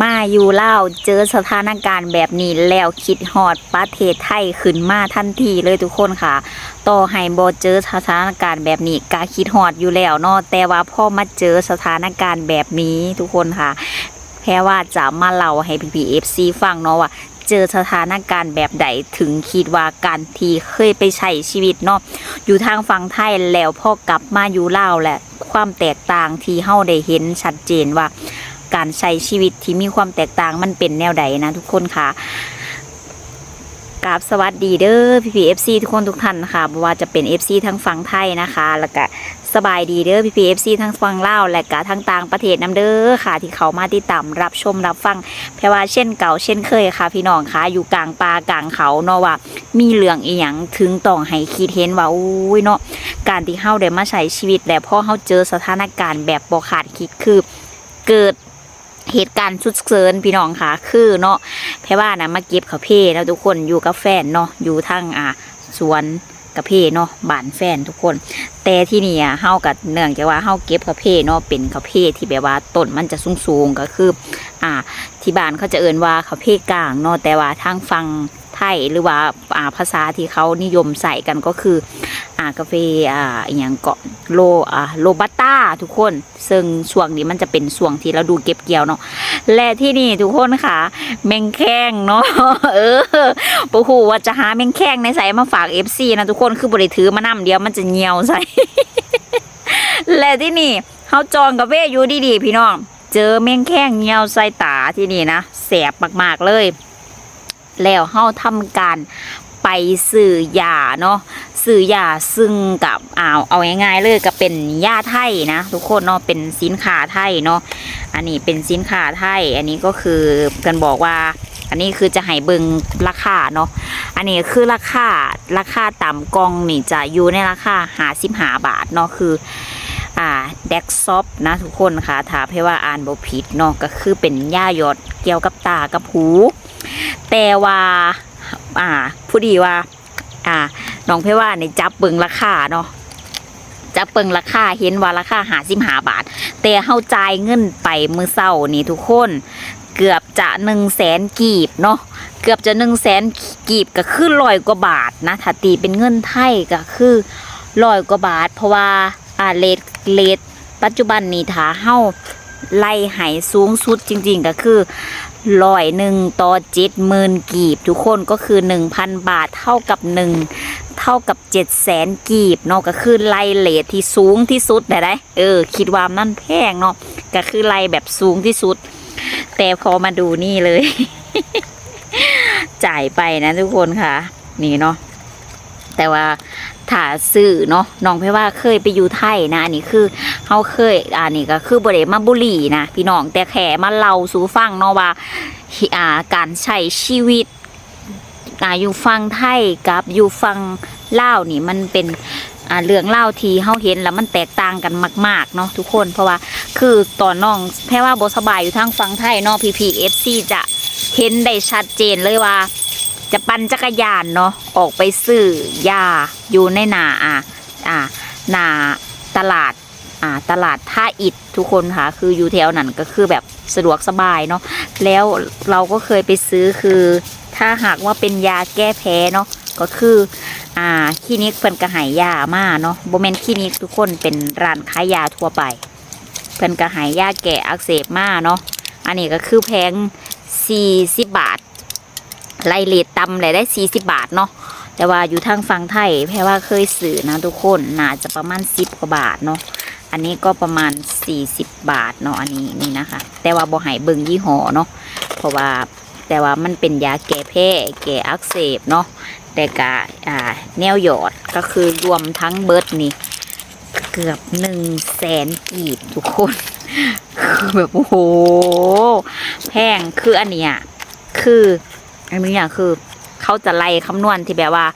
ມາຢູ່ລາວເຈີສະຖານະການແບບນີ້ແລ້ວຄິດຮອດປະເທດໄທຂຶ້ນມາທັນທີເລີຍທຸກຄົນຄ່ະ. ຕໍ່ໃຫ້ບໍ່ເຈີສະຖານະການແບບນີ້ກະຄິດຮອດຢູ່ແລ້ວເນາະ, ແຕ່ວ່າພໍມາເຈີສະຖານະການແບບນີ້ທຸກຄົນຄ່ະ ແພວ່າຈະມາເລົ່າໃຫ້ພີ່ໆ ເອັຟຊີ ຟັງເນາະວ່າ ເຈີສະຖານະການແບບໃດເຖິງຄິດວ່າການທີ່ເຄີຍໄປໃຊ້ຊີວິດເນາະ ຢູ່ທາງຝັ່ງໄທ ແລ້ວພໍກັບມາຢູ່ລາວ ແລະ ຄວາມແຕກຕ່າງທີ່ເຮົາໄດ້ເຫັນຊັດເຈນວ່າ ການໃຊ້ຊີວິດທີ່ມີຄວາມແຕກຕ່າງມັນເປັນແນວໃດນະທຸກຄົນຄ່ະ. ກາບສະຫວັດດີເດີພີ່ໆ ເອັຟຊີ ທຸກຄົນທຸກທ່ານນະຄະ, ບໍ່ວ່າຈະເປັນ ເອັຟຊີ ທາງຝັ່ງໄທນະຄະ ແລ້ວກະ ສະບາຍດີເດີພີ່ໆ ເອັຟຊີ ທັງຝັ່ງລາວ ແລະກະທັງຕ່າງປະເທດນຳເດີຄ່ະ ທີ່ເຂົ້າມາຕິດຕາມຮັບຊົມຮັບຟັງ ແພວ່າເຊັ່ນເກົ່າເຊັ່ນເຄີຍຄ່ະ ພີ່ນ້ອງຄ່ະ ຢູ່ກາງປ່າກາງເຂົາເນາະ ວ່າມີເລື່ອງອີ່ຫຍັງເຖິງຕ້ອງໃຫ້ຄິດເຫັນວ່າ ໂອ້ຍເນາະ ການທີ່ເຮົາໄດ້ມາໃຊ້ຊີວິດ ແລະ ພໍເຮົາເຈີສະຖານະການແບບບໍ່ຄາດຄິດ ຄືເກີດ ເຫດການສຸກເສີນພີ່ນ້ອງຄ່ະ ຄືເນາະ ແພວ່ານະມາເກັບກາເຟເນາະທຸກຄົນ ຢູ່ກັບແຟນເນາະ ຢູ່ທາງ ອ່າ ສວນກາເຟເນາະ ບ້ານແຟນທຸກຄົນ. ແຕ່ທີ່ນີ້ ອ່າ ເຮົາກໍເນື່ອງຈາກວ່າເຮົາເກັບກາເຟເນາະ ເປັນກາເຟທີ່ແບບວ່າຕົ້ນມັນຈະສູງໆ ກໍຄື ອ່າ ທີ່ບ້ານເຂົາຈະເອີ້ນວ່າກາເຟກ້າງເນາະ ແຕ່ວ່າທາງຝັ່ງໄທ ຫຼືວ່າ ອ່າ ພາສາທີ່ເຂົານິຍົມໃຊ້ກັນກໍຄື ອ່າ ກາເຟ ອ່າ ອີ່ຫຍັງເກາະ ໂລ ອ່າ ໂຣບັດຕາທຸກຄົນ. ເຊິ່ງຊ່ວງນີ້ມັນຈະເປັນຊ່ວງທີ່ລະດູເກັບກ່ຽວເນາະ ແລະ ທີ່ນີ້ທຸກຄົນຄ່ະ ແມງແຄງເນາະ ເອີ ບໍ່ຮູ້ວ່າຈະຫາແມງແຄງໃນໃສມາຝາກ ເອັຟຊີ ນະທຸກຄົນ ຄືບໍ່ໄດ້ຖືມານຳ ດຽວມັນຈະຍ່ຽວໃສ່ ແລະ ທີ່ນີ້ເຮົາຈອງກາເຟຢູ່ດີໆ ພີ່ນ້ອງ ເຈີແມງແຄງຍ່ຽວໃສ່ຕາ ທີ່ນີ້ນະ ແສບມາກໆເລີຍ. ແລ້ວເຮົາທຳການໄປຊື້ຢາເນາະ ຊື້ຢາ ຊຶ່ງກັບ ເອົາ ເອົາງ່າຍໆເລີຍ ກໍເປັນຢາໄທນະທຸກຄົນເນາະ ເປັນສິນຄ້າໄທເນາະ ອັນນີ້ເປັນສິນຄ້າໄທ ອັນນີ້ກໍຄືເພິ່ນບອກວ່າ ອັນນີ້ຄືຈະໃຫ້ເບິ່ງລາຄາເນາະ ອັນນີ້ຄືລາຄາ ລາຄາຕາມກ່ອງນີ້ຈະຢູ່ໃນລາຄາຫ້າສິບຫ້າບາດເນາະ ຄື ອ່າ Dex Soft ນະທຸກຄົນຄ່ະ ຖ້າໃຜວ່າອ່ານບໍ່ຜິດເນາະ ກໍຄືເປັນຢາຢອດກ່ຽວກັບຕາກັບຫູ. ແຕ່ວ່າ ອ່າ ພໍດີວ່າ ອ່າ ນ້ອງແພວ່ານີ້ຈັບເບິ່ງລາຄາເນາະ ຈັບເບິ່ງລາຄາ ເຫັນວ່າລາຄາຫ້າສິບຫ້າບາດ ແຕ່ເຮົາຈ່າຍເງິນໄປມື້ເຊົ້ານີ້ທຸກຄົນ ເກືອບຈະໜຶ່ງແສນກີບເນາະ ເກືອບຈະໜຶ່ງແສນກີບ ກໍຄືຮ້ອຍກວ່າບາດນະ ຖ້າຕີເປັນເງິນໄທກໍຄືຮ້ອຍກວ່າບາດ ເພາະວ່າ ອ່າ ເຣດ ເຣດປັດຈຸບັນນີ້ ຖ້າເຮົາໄລ່ໃຫ້ສູງສຸດຈິງໆ ກໍຄືຮ້ອຍໜຶ່ງຕໍ່ເຈັດໝື່ນກີບ ທຸກຄົນ ກໍຄືໜຶ່ງພັນບາດ ເທົ່າກັບໜຶ່ງ ເທົ່າກັບເຈັດແສນກີບເນາະ ກໍຄືໄລ່ເຣດທີ່ສູງທີ່ສຸດໄດ້ ເອີ ຄິດວ່າມັນແພງເນາະ ກໍຄືໄລ່ແບບສູງທີ່ສຸດ ແຕ່ພໍມາດູນີ້ເລີຍ ຈ່າຍໄປນະທຸກຄົນຄ່ະ ນີ້ເນາະ ແຕ່ວ່າຖ້າຊື້ເນາະ ນ້ອງແພວ່າເຄີຍໄປຢູ່ໄທນະ ອັນນີ້ຄືເຮົາເຄີຍ ອັນນີ້ກໍຄືບໍ່ໄດ້ມາບູລີນະພີ່ນ້ອງ ແຕ່ແຄ່ມາເລົ່າສູ່ຟັງເນາະວ່າ ອ່າ ການໃຊ້ຊີວິດ ອ່າ ຢູ່ຝັ່ງໄທກັບຢູ່ຝັ່ງລາວນີ້ ມັນເປັນ ອ່າ ເລື່ອງລາວທີ່ເຮົາເຫັນແລ້ວມັນແຕກຕ່າງກັນມາກໆເນາະທຸກຄົນ ເພາະວ່າຄືຕອນນ້ອງແພວ່າບໍ່ສະບາຍຢູ່ທາງຝັ່ງໄທເນາະ ພີ່ໆ ເອັຟຊີ ຈະເຫັນໄດ້ຊັດເຈນເລີຍວ່າ ຈະປັ່ນຈັກກະຍານເນາະ ອອກໄປຊື້ຢາຢູ່ໃນໜ້າ ອ່າ ອ່າ ໜ້າຕະຫຼາດ ອ່າ ຕະຫຼາດທ່າອິດທຸກຄົນຄ່ະ ຄືຢູ່ແຖວນັ້ນກໍຄືແບບສະດວກສະບາຍເນາະ ແລ້ວເຮົາກໍເຄີຍໄປຊື້ ຄືຖ້າຫາກວ່າເປັນຢາແກ້ແພ້ເນາະ ກໍຄື ອ່າ ຄລີນິກເພິ່ນກໍໃຫ້ຢາມາເນາະ ບໍ່ແມ່ນຄລີນິກທຸກຄົນ ເປັນຮ້ານຂາຍຢາທົ່ວໄປ ເພິ່ນກໍໃຫ້ຢາແກ້ອັກເສບມາເນາະ ອັນນີ້ກໍຄືແພງສີ່ສິບບາດ ໄລ່ເຣດຕ່ຳແຫຼະໄດ້ສີ່ສິບບາດເນາະ ແຕ່ວ່າຢູ່ທາງຝັ່ງໄທ ແພວ່າເຄີຍຊື້ນະທຸກຄົນ ໜ້າຈະປະມານສິບກວ່າບາດເນາະ ອັນນີ້ກໍປະມານສີ່ສິບບາດເນາະ ອັນນີ້ນີ້ນະຄະ ແຕ່ວ່າບໍ່ໃຫ້ເບິ່ງຍີ່ຫໍ້ເນາະ ເພາະວ່າ ແຕ່ວ່າມັນເປັນຢາແກ້ແພ້ ແກ້ອັກເສບເນາະ ແຕ່ກະ ອ່າ ແນວຢອດ ກໍຄືລວມທັງເບິດນີ້ ເກືອບໜຶ່ງແສນກີບທຸກຄົນ ຄືແບບ ໂອ້ໂຫ ແພງ ຄືອັນເນີ້ຍ ຄື ອັນນີ້ຄືເຂົາຈະໄລ່ຄຳນວນທີ່ແບບວ່າ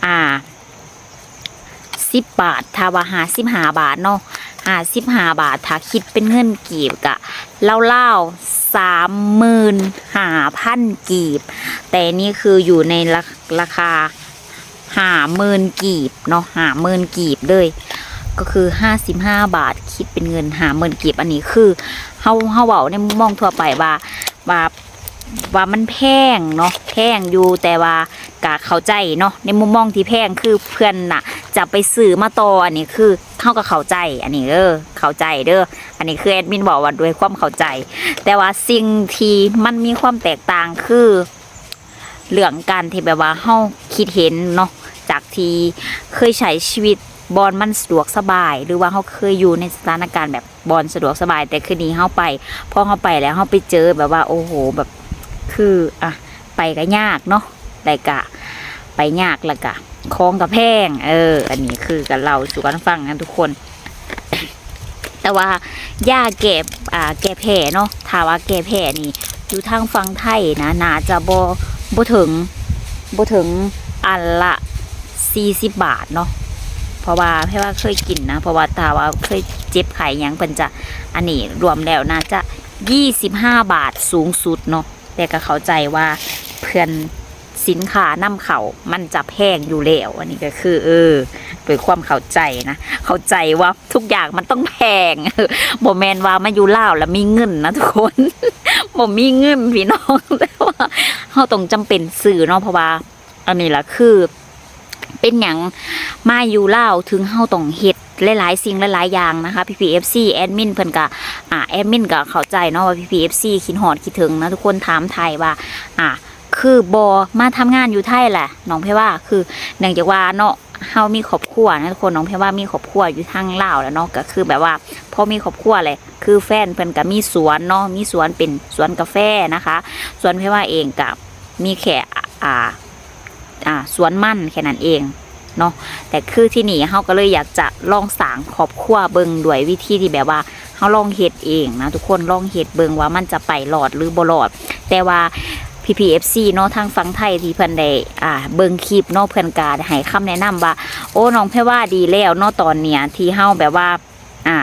ອ່າ ສິບບາດ ຖ້າວ່າຫ້າສິບຫ້າບາດເນາະ ຫ້າສິບຫ້າບາດ ຖ້າຄິດເປັນເງິນກີບກະລາວໆສາມໝື່ນຫ້າພັນກີບ ແຕ່ນີ້ຄືຢູ່ໃນລາ ລາຄາ ຫ້າໝື່ນກີບເນາະ ຫ້າໝື່ນກີບເລີຍ ກໍຄືຫ້າສິບຫ້າບາດ ຄິດເປັນເງິນຫ້າໝື່ນກີບ ອັນນີ້ຄືເຮົາ ເຮົາເວົ້າໃນມຸມມອງທົ່ວໄປວ່າ ວ່າ ວ່າມັນແພງເນາະ ແພງຢູ່ ແຕ່ວ່າກະເຂົ້າໃຈເນາະ ໃນມຸມມອງທີ່ແພງ ຄືເພື່ອນນະຈະໄປຊື້ມາຕໍ່ ອັນນີ້ຄືເຮົາກໍເຂົ້າໃຈ ອັນນີ້ເດີ ເຂົ້າໃຈເດີ ອັນນີ້ຄືແອດມິນເວົ້າວ່າດ້ວຍຄວາມເຂົ້າໃຈ ແຕ່ວ່າສິ່ງທີ່ມັນມີຄວາມແຕກຕ່າງຄື ເລື່ອງການທີ່ແບບວ່າເຮົາຄິດເຫັນເນາະ ຈາກທີ່ເຄີຍໃຊ້ຊີວິດບ່ອນມັນສະດວກສະບາຍ ຫຼືວ່າເຮົາເຄີຍຢູ່ໃນສະຖານະການແບບບ່ອນສະດວກສະບາຍ ແຕ່ຄືນີ້ເຮົາໄປ ພໍເຮົາໄປແລ້ວເຮົາໄປເຈີແບບວ່າ ໂອ້ໂຫ ແບບ ຄື ອ່ະ ໄປກໍຍາກເນາະ ແລ້ວກະໄປຍາກ ແລ້ວກະຂອງກໍແພງ ເອີ ອັນນີ້ຄືກໍເລົ່າສູ່ກັນຟັງນະທຸກຄົນ. ແຕ່ວ່າຢາແກ້ ອ່າ ແກ້ແພ້ເນາະ ຖ້າວ່າແກ້ແພ້ນີ້ ຢູ່ທາງຝັ່ງໄທນະ ໜ້າຈະບໍ່ ບໍ່ເຖິງ ບໍ່ເຖິງອັນລະສີ່ສິບບາດເນາະ ເພາະວ່າແພວ່າເຄີຍກິນນະ ເພາະວ່າຖ້າວ່າເຄີຍເຈັບໄຂ້ຫຍັງ ເພິ່ນຈະ ອັນນີ້ລວມແລ້ວໜ້າຈະ ຊາວຫ້າບາດສູງສຸດເນາະ ແຕ່ກໍເຂົ້າໃຈວ່າເພື່ອນ ສິນຄ້ານຳເຂົ້າມັນຈະແພງຢູ່ແລ້ວ ອັນນີ້ກໍຄື ເອີ ດ້ວຍຄວາມເຂົ້າໃຈນະ ເຂົ້າໃຈວ່າທຸກຢ່າງມັນຕ້ອງແພງ ບໍ່ແມ່ນວ່າມາຢູ່ລາວແລ້ວມີເງິນນະທຸກຄົນ ບໍ່ມີເງິນພີ່ນ້ອງ ແຕ່ວ່າເຮົາຕ້ອງຈຳເປັນຊື້ເນາະ ເພາະວ່າ ອັນນີ້ລະຄື ເປັນຫຍັງມາຢູ່ລາວເຖິງເຮົາຕ້ອງເຮັດຫຼາຍໆສິ່ງຫຼາຍໆຢ່າງນະຄະ ພີ່ໆເອັຟຊີ ແອດມິນເພິ່ນກະ ອ່າ ແອດມິນກະເຂົ້າໃຈເນາະວ່າ ພີ່ໆເອັຟຊີຄິດຮອດຄິດເຖິງນະ ທຸກຄົນຖາມໄຖ່ວ່າ ອ່າ ຄືບໍ່ມາທຳງານຢູ່ໄທລະ ນ້ອງແພວ່າ ຄືເນື່ອງຈາກວ່າເນາະ ເຮົາມີຄອບຄົວນະທຸກຄົນ ນ້ອງແພວ່າມີຄອບຄົວຢູ່ທາງລາວແລ້ວເນາະ ກະຄືແບບວ່າພໍມີຄອບຄົວແຫຼະ ຄືແຟນເພິ່ນກະມີສວນເນາະ ມີສວນເປັນສວນກາແຟນະຄະ ສ່ວນແພວ່າເອງກະມີແຄ່ ອ່າ ອ່າ ສວນມັນແຄ່ນັ້ນເອງເນາະ ແຕ່ຄືທີ່ນີ້ເຮົາກໍເລີຍຢາກຈະລອງສ້າງຄອບຄົວເບິ່ງດ້ວຍວິທີທີ່ແບບວ່າ ເຮົາລອງເຮັດເອງນະທຸກຄົນ ລອງເຮັດເບິ່ງວ່າມັນຈະໄປລອດຫຼືບໍ່ລອດ ແຕ່ວ່າພີ່ໆເອັຟຊີເນາະ ທາງຝັ່ງໄທທີ່ເພິ່ນໄດ້ ອ່າ ເບິ່ງຄລິບເນາະ ເພິ່ນກະໃຫ້ຄຳແນະນຳວ່າ ໂອ້ ນ້ອງແພວ່າດີແລ້ວເນາະ ຕອນເນີ້ຍທີ່ເຮົາແບບວ່າ ອ່າ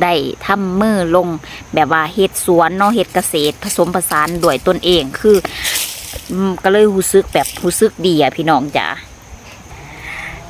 ໄດ້ທຳມືລົງແບບວ່າເຮັດສວນເນາະ ເຮັດກະເສດ ຜະສົມປະສານດ້ວຍຕົນເອງ ຄື ອືມ ກໍເລີຍຮູ້ສຶກແບບ ຮູ້ສຶກດີອະພີ່ນ້ອງຈ໋າ.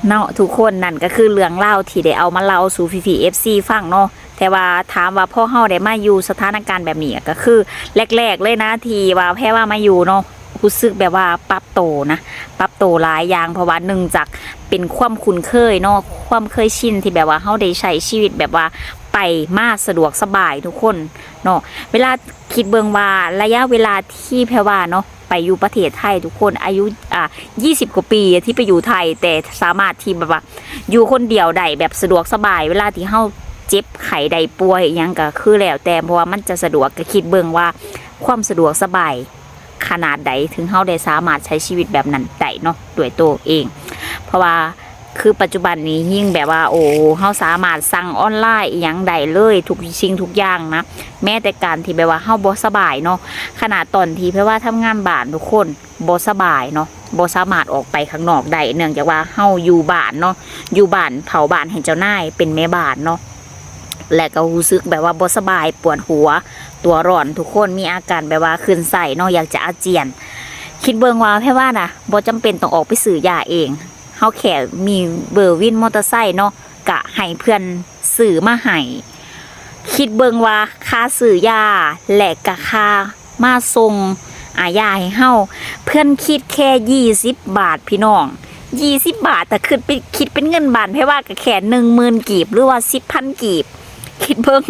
ເນາະທຸກຄົນ ນັ້ນກໍຄືເລື່ອງລາວທີ່ໄດ້ເອົາມາເລົ່າສູ່ພີ່ໆເອັຟຊີຟັງເນາະ ແຕ່ວ່າຖາມວ່າພໍເຮົາໄດ້ມາຢູ່ສະຖານະການແບບນີ້ ກໍຄືແລກໆເລີຍນະ ທີ່ວ່າແພວ່າມາຢູ່ເນາະ ຮູ້ສຶກແບບວ່າປັບໂຕນະ ປັບໂຕຫຼາຍຢ່າງ ເພາະວ່າເນື່ອງຈາກເປັນຄວາມຄຸ້ນເຄີຍເນາະ ຄວາມເຄີຍຊິນທີ່ແບບວ່າເຮົາໄດ້ໃຊ້ຊີວິດແບບວ່າໄປມາສະດວກສະບາຍທຸກຄົນເນາະ ເວລາ ຄິດເບິ່ງວ່າໄລຍະເວລາທີ່ແພວ່າເນາະ ໄປຢູ່ປະເທດໄທ ທຸກຄົນ ອາຍຸ ອ່າ ຊາວກວ່າປີທີ່ໄປຢູ່ໄທ ແຕ່ສາມາດທີ່ແບບວ່າຢູ່ຄົນດຽວໄດ້ແບບສະດວກສະບາຍ ເວລາທີ່ເຮົາເຈັບໄຂ້ໄດ້ປ່ວຍອີ່ຫຍັງກໍຄືແລ້ວແຕ່ ເພາະວ່າມັນຈະສະດວກ ກໍຄິດເບິ່ງວ່າຄວາມສະດວກສະບາຍຂະໜາດໃດ ເຖິງເຮົາໄດ້ສາມາດໃຊ້ຊີວິດແບບນັ້ນໄດ້ເນາະ ດ້ວຍໂຕເອງ ເພາະວ່າ ຄືປັດຈຸບັນນີ້ຍິ່ງແບບວ່າ ໂອ້ ເຮົາສາມາດສັ່ງອອນລາຍອີ່ຫຍັງໄດ້ເລີຍ ທຸກສິ່ງທຸກຢ່າງນະ ແມ້ແຕ່ການທີ່ແບບວ່າເຮົາບໍ່ສະບາຍເນາະ ຂະໜາດຕອນທີ່ແບບວ່າທຳງານບ້ານທຸກຄົນບໍ່ສະບາຍເນາະ ບໍ່ສາມາດອອກໄປຂ້າງນອກໄດ້ ເນື່ອງຈາກວ່າເຮົາຢູ່ບ້ານເນາະ ຢູ່ບ້ານເຝົ້າບ້ານໃຫ້ເຈົ້ານາຍ ເປັນແມ່ບ້ານເນາະ ແລະກໍຮູ້ສຶກແບບວ່າບໍ່ສະບາຍ ປວດຫົວ ຕົວຮ້ອນ ທຸກຄົນມີອາການແບບວ່າຄື້ນໄສ້ເນາະ ຢາກຈະອາຈຽນ ຄິດເບິ່ງວ່າແພວ່ານະ ບໍ່ຈຳເປັນຕ້ອງອອກໄປຊື້ຢາເອງ ເຮົາແຄ່ມີເບີວິນມໍເຕີໄຊເນາະ ກະໃຫ້ເພື່ອນຊື້ມາໃຫ້ ຄິດເບິ່ງວ່າຄ່າຊື້ຢາ ແລະກະຄ່າມາສົ່ງ ອາ ຢາໃຫ້ເຮົາ ເພື່ອນຄິດແຄ່ຊາວບາດພີ່ນ້ອງ ຊາວບາດ ຖ້າຄິດເປັນ ຄິດເປັນເງິນບາດ ແພວ່າກະແຄ່ໜຶ່ງໝື່ນກີບ ຫຼືວ່າສິບພັນກີບ ຄິດເບິ່ງ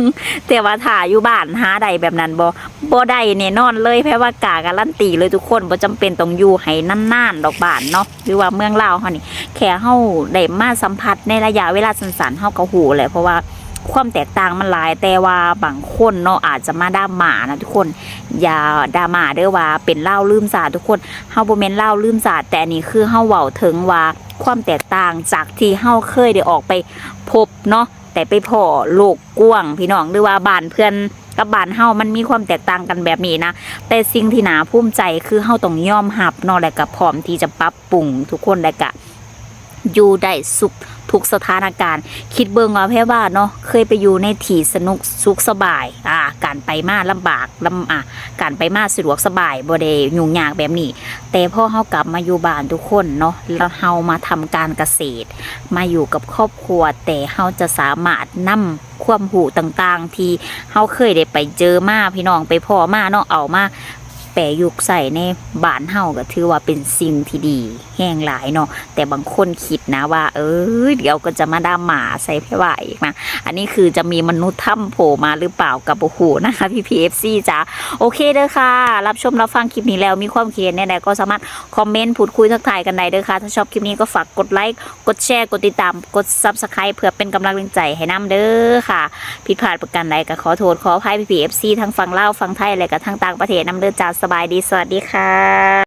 ແຕ່ວ່າຖ້າຢູ່ບ້ານຫາໄດ້ແບບນັ້ນບໍ່? ບໍ່ໄດ້ແນ່ນອນເລີຍ ແພວ່າກ້າກາຣັນຕີເລີຍທຸກຄົນ ບໍ່ຈຳເປັນຕ້ອງຢູ່ໃຫ້ນານໆດອກບ້ານເນາະ ຫຼືວ່າເມືອງລາວເຮົານີ້ ແຄ່ເຮົາໄດ້ມາສຳຜັດໃນໄລຍະເວລາສັ້ນໆ ເຮົາກໍຮູ້ແຫຼະ ເພາະວ່າຄວາມແຕກຕ່າງມັນຫຼາຍ ແຕ່ວ່າບາງຄົນເນາະ ອາດຈະມາດຣາມານະທຸກຄົນ ຢ່າດຣາມາເດີວ່າເປັນລາວລືມຊາດທຸກຄົນ ເຮົາບໍ່ແມ່ນລາວລືມຊາດ ແຕ່ອັນນີ້ຄືເຮົາເວົ້າເຖິງວ່າຄວາມແຕກຕ່າງຈາກທີ່ເຮົາເຄີຍໄດ້ອອກໄປພົບເນາະ ໄດ້ໄປພໍ້ໂລກກວ້າງພີ່ນ້ອງ ຫຼືວ່າບ້ານເພື່ອນກັບບ້ານເຮົາ ມັນມີຄວາມແຕກຕ່າງກັນແບບນີ້ນະ ແຕ່ສິ່ງທີ່ໜ້າພູມໃຈຄືເຮົາຕ້ອງຍອມຮັບເນາະ ແລະກະພ້ອມທີ່ຈະປັບປຸງທຸກຄົນ ແລະກະ ຢູ່ໄດ້ທຸກ ທຸກສະຖານະການ. ຄິດເບິ່ງວ່າແພວ່າເນາະ ເຄີຍໄປຢູ່ໃນທີ່ສະໜຸກສຸກສະບາຍ ອ່າ ການໄປມາລຳບາກ ລຳ ອ່າ ການໄປມາສະດວກສະບາຍ ບໍ່ໄດ້ຫຍຸ້ງຍາກແບບນີ້. ແຕ່ພໍເຮົາກັບມາຢູ່ບ້ານທຸກຄົນເນາະ ແລ້ວເຮົາມາທຳການກະເສດ ມາຢູ່ກັບຄອບຄົວ ແຕ່ເຮົາຈະສາມາດນຳຄວາມຮູ້ຕ່າງໆ ທີ່ເຮົາເຄີຍໄດ້ໄປເຈີມາ ພີ່ນ້ອງໄປພໍ້ມາເນາະ ເອົາມາ ແປຍຸກໃສ່ໃນບ້ານເຮົາ ກໍຖືວ່າເປັນສິ່ງທີ່ດີແຮງຫຼາຍເນາະ. ແຕ່ບາງຄົນຄິດນະວ່າ ເອີ ດຽວກໍຈະມາດຣາມາໃສ່ແພວ່າອີກນະ. ອັນນີ້ຄືຈະມີມະນຸດທຳໂຜມາຫຼືເປົ່າກໍບໍ່ຮູ້ນະ ພີ່ໆ ເອັຟຊີ ຈ້າ. ໂອເຄເດີຄ່ະ ຮັບຊົມຮັບຟັງຄລິບນີ້ແລ້ວ ມີຄວາມຄິດເຫັນແນວໃດກໍສາມາດຄອມເມັນພູດຄຸຍທັກທາຍກັນໄດ້ເດີຄ່ະ. ຖ້າຊອບຄລິບນີ້ກໍຝາກກົດໄລ ກົດແຊ ກົດຕິດຕາມ ກົດ Subscribe ເພື່ອເປັນກຳລັງແຮງໃຈໃຫ້ນຳເດີຄ່ະ. ຜິດພາດປະການໃດກໍຂໍໂທດຂໍອະໄພ ພີ່ໆ ເອັຟຊີ ທັງຝັ່ງລາວ ຝັ່ງໄທ ແລະກະທັງຕ່າງປະເທດນຳເດີຈ້າ. ສະບາຍດີ ສະຫວັດດີຄ່ະ.